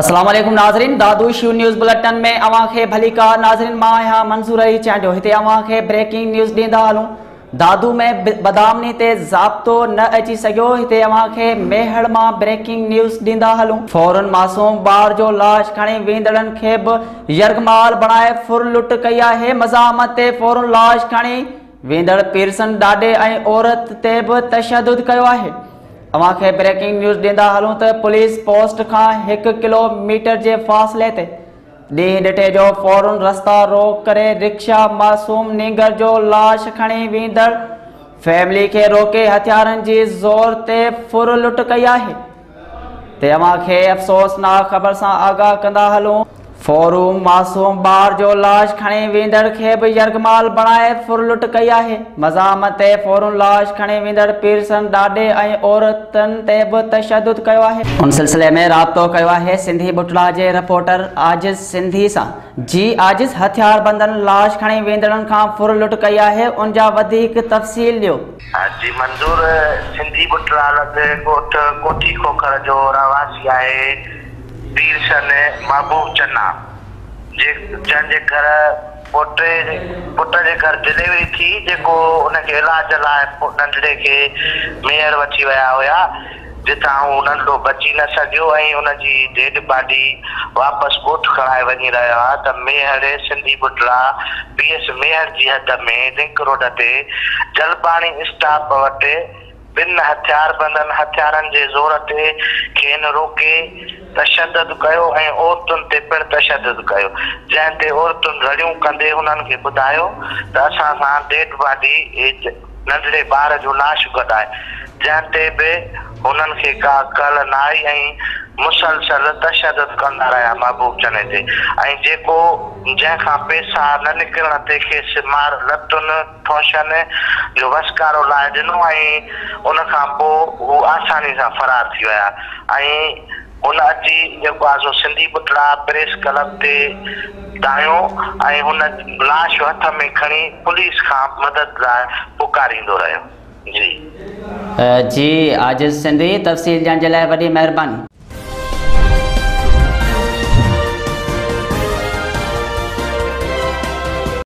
अस्सलाम वालेकुम नाज़रीन, दादू शिव न्यूज़ बुलेटिन में अवां खे भलीकार। नाज़रीन, मां आहियां मंज़ूर अली चांडियो। हिते अवां खे ब्रेकिंग न्यूज़ ॾींदा हलूं। दादू में बदामनी ते ज़ाब्तो न अची सघियो। हिते अवां खे मेहड़ मां ब्रेकिंग न्यूज़ ॾींदा हलूं। फ़ौरन मासूम ॿार जो लाश खणी वेंदड़नि खे बि यरगमाल बणाए फुरलुट कई आहे। मज़ाहमत ते फ़ौरन लाश खणी वेंदड़ पीरसन ॾाॾे ऐं औरत ते बि तशद्दुद कयो आहे। अवां खे ब्रेकिंग न्यूज़ ॾींदा हलूं त पुलिस पोस्ट खां 1 किलोमीटर जे फ़ासिले ते ॾींहुं ॾिठे जो फ़ौरन रस्ता रोक करे रिक्शा मासूम नींगर जो लाश खणी वेंदड़ फैमिली खे रोके हथियारनि जी ज़ोर ते फुर लुट कई आहे। ते अवां खे अफ़सोसनाक ख़बर सां आगाह कंदा हलूं। फ़ौरन मासूम ॿार जो लाश खणी वेंदड़ खे बि यरगमाल बणाए फुरलुट कई आहे। मज़ाहमत ते फ़ौरन लाश खणी वेंदड़ पीरसन ॾाॾे ऐं औरतुनि ते बि तशद्दुद कयो आहे। उन सिलसिले में राब्तो कयो आहे सिंधी बुटड़ा जे रिपोर्टर आजिज़ सिंधी सां। जी आजिज़, हथियारबंदनि लाश खणी वेंदड़नि खां फुरलुट कई आहे, उन जा वधीक तफ़सील ॾियो। जी मंज़ूर, सिंधी बुटड़ा लॻ ॻोठ कोठी खोखर जो रहवासी आहे पीरसन महबूब चन्ना, जंहिंजे घर पुट जे घर डिलीवरी थी, जेको उनखे इलाज लाइ नंढड़े खे मेयर वठी विया हुया, जितां हू नंढो बची न सघियो ऐं उनजी डेड बॉडी वापसि ॻोठ खणाए वञी रहिया हुआ त मेहड़ सिंधी बुटड़ा पी एस मेहड़ जी हद में लिंक रोड ते जलपाणी स्टॉप वटि ॿिनि हथियारबंदनि हथियारनि जे ज़ोर ते खेनि रोके तशद्दुद कयो ऐं औरतुनि ते पिणु तशद्दुद कयो, जंहिं ते औरतुनि रड़ियूं कंदे हुननि खे ॿुधायो त असां सां डेड बॉडी नंढड़े ॿार जो लाश गॾु आहे, जंहिं ते बि हुननि खे का कल न आई ऐं मुसलसल तशद्दुद कंदा रहिया महबूब चने ते, ऐं जेको जंहिंखां पैसा न निकिरण ते खेसि मार लतुनि ठोशनि जो वसकारो लाए ॾिनो ऐं उन खां पोइ हू आसानी सां फरार थी विया ऐं हुन अची जेको आहे सो सिंधी बुटड़ा प्रेस क्लब ते दायो ऐं हुन लाश हथ में खणी पुलिस खां मदद लाइ पुकारींदो रहियो। जी जी आजिज़ सिंधी, तफ़सील ॾियण जे लाइ वॾी महिरबानी।